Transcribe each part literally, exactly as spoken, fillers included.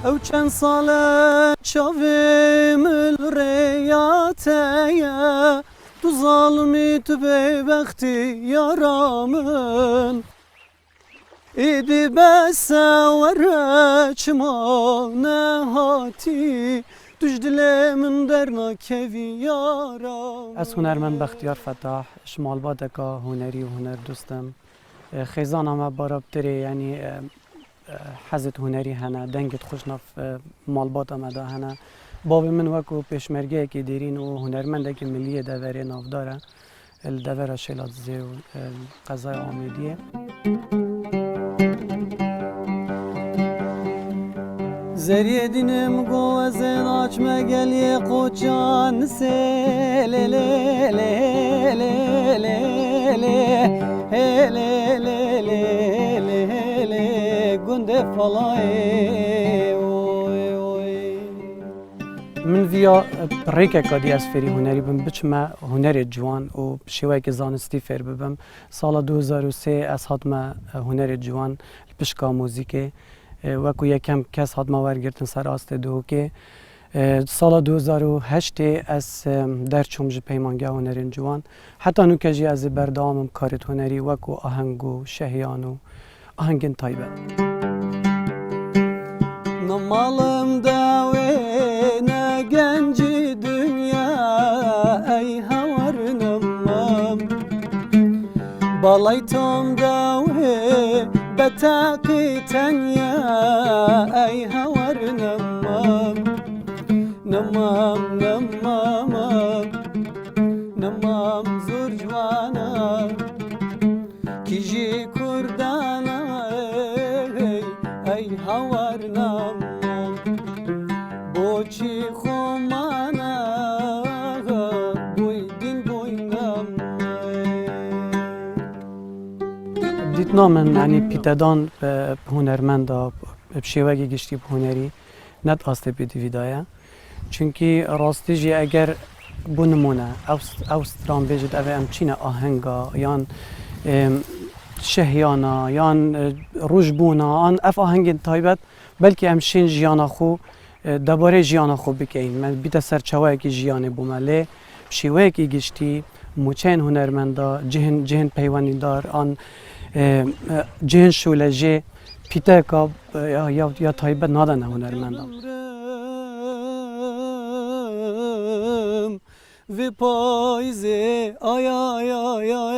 Ew çend sal e çavê min li rêya te ye, tu zalimî, tu bêbextî yara min. Êdî bes e, were çima nehatî, tu ji dilê min dernakevî yara min. Ez hunermend Bextiyar Fetah, ji malbateka hunerî û hunerdost im. Xêzana me Barabtirê, yanî, e, e, hezê di hunerî hene, dengê xweş nav, e, malbata me de hene. Bavê min wekû pêşmergeyekî dêrîn û hunermendekî milî yê deverê navdar e, li devera Şêladizê û, e, qezaya Amêdiyê. Zeriyê dînim go ez ê naçme geliyê qoçan sê, lê, lê, lê, lê, lê, lê, hê, lê, lê, lê, lê, lê, gundê Falayê, oy, oy. Min viya rêkeka dî ez fêrî hunerî bim, biçime hunerê ciwan û bi şêweyekî zanistî fêr bibim. Sala du hezar û sê ez hatime, e, hunerê ciwan li pişka muzîkê. E, wekû yekem kes hatime wergirtin ser astê Duhokê. E, sala du hezar û heştê ez, e, derçûm ji Peymangeha Hunerên Ciwan. Heta nûke jî ez ê berdewam im karê hunerî wekû aheng û şehiyan û ahengên taybet. Ne malim dawê, ne gencî dinya, ey hawar ne mam. Balay tom dawê, betaqî tenya, ey hawar ne mam. Ne mam, ne mam, ne mam zor ciwana. Kî ji Kurdana ey, ey hawar nama. Boçî xwe mana, boy din boy nama. Dîtina min, yanî pîtedan bi, bi hunermenda, bi şêwekî giştî bi hunerî, net astê pêdivî daye. Çunkî rastî jî eger bo nimûne ew st-, ew stranbêjit, ev ê em çîne ahenga yan, em, şehyana yan, e, rojbûna an ev ahengên taybet, belkî em şên jiyana xwe, e, debarê jiyana xwe bikeyin. Me bîte ser çaweyekî jiyanê bo me lê bi şêweyekî giştî mûçeyên hunermenda, cihên, cihên peywendîdar an, e, e, cihên şûlejê pîteka, e, ya, ya, ya taybet nadene hunermendan. Vê payzê ay, ay, ay, ay,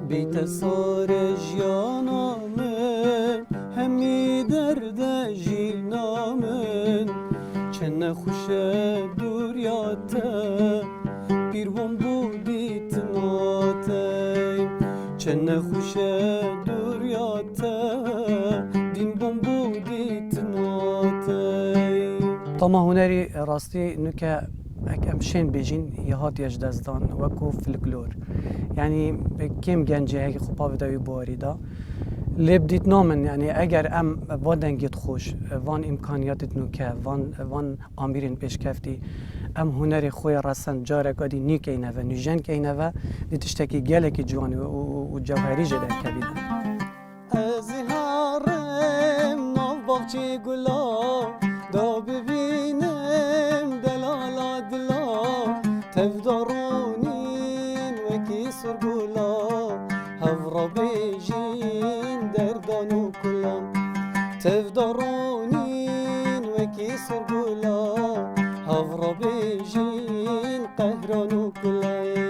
bîte sare jiyana min, hemî derde jîna min. Çi nexweş e dûriya te, pîr bûm bo dîtina te. Çi nexweş e dûriya te, dîn bûm bo dîtina te. Tama hunerî rastî nûke ek em şên bêjîn, yê hatiye ji dest dan wekû folklor. Yanî kêm gencê heke xwe pavida wî biwarî da. Lê bi dîtina min, yanî eger em va dengê xweş, van îmkaniyatê nûke, van, van amîrên pêşkeftî, em hunerê xwe yê resen careka dî nî keyne ve, nûjen keyne ve, dî tiştekî gelekî ciwan û, û, û, û cewherî jê derkevî de. Ez ê herim nav baxçê gula, da bibînim delala dila, tev da ronîn wekî surgula, hev ra bêjîn derdan û kulan. Tev da ronîn wekî surgula, hev ra bêjîn qehran û kulan.